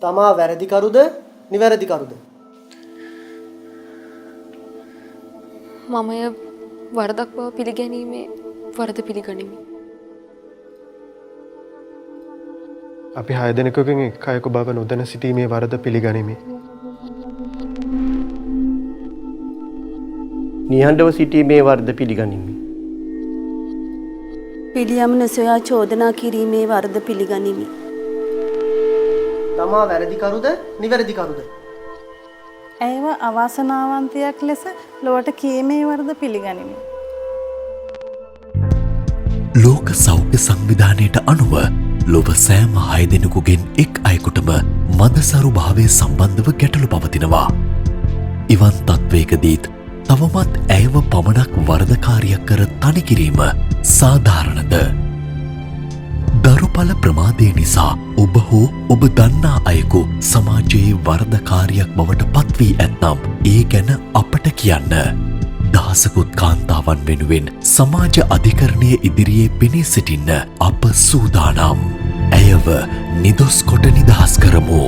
තමා වැරදිකරුද නිවැරදිකරුද? මමය වරදක් බව පිළිගැනීමේ වරද පිළිගනිමි. අපි 6 දෙනෙකුගෙන් එක් අයෙකු බව නොදැන සිටීමේ වරද පිළිගනිමි. නිහඬව සිටීමේ වරද පිළිගනිමි. පිළියම් නොසොයා චෝදනා කිරීමේ වරද පිළිගනිමි. තමා වැරදිකරුද නිවැරදිකරුද? ඇයව අවාසනාවන්තයක් ලෙස ලොවට කීමේ වරද පිළිගනිමි. ලෝක සෞඛ්‍ය සංවිධානයට අනුව ලොව සෑම 6 දෙනෙකුගෙන් එක් අයෙකුටම මදසරු භාවය සම්බන්ධව ගැටලු පවතිනවා. ඉවන් තත්ත්වයකදීත් තවමත් ඇයව පමණක් වරදකාරියක් කර තනි කිරීම සාධාරණද? දරුපල ප්‍රමාදය නිසා ඔබ හෝ ඔබ දන්නා අයෙකු සමාජයේ වරදකාරියක් බවට පත්වී ඇත්නම් ඒ ගැන අපට කියන්න. දහසකුත් කාන්තාවන් වෙනුවෙන් සමාජ අධිකරණය ඉදිරියේ පෙනී සිටින්න අප සූදානම්. ඇයව නිදොස් කොට නිදහස් කරමු.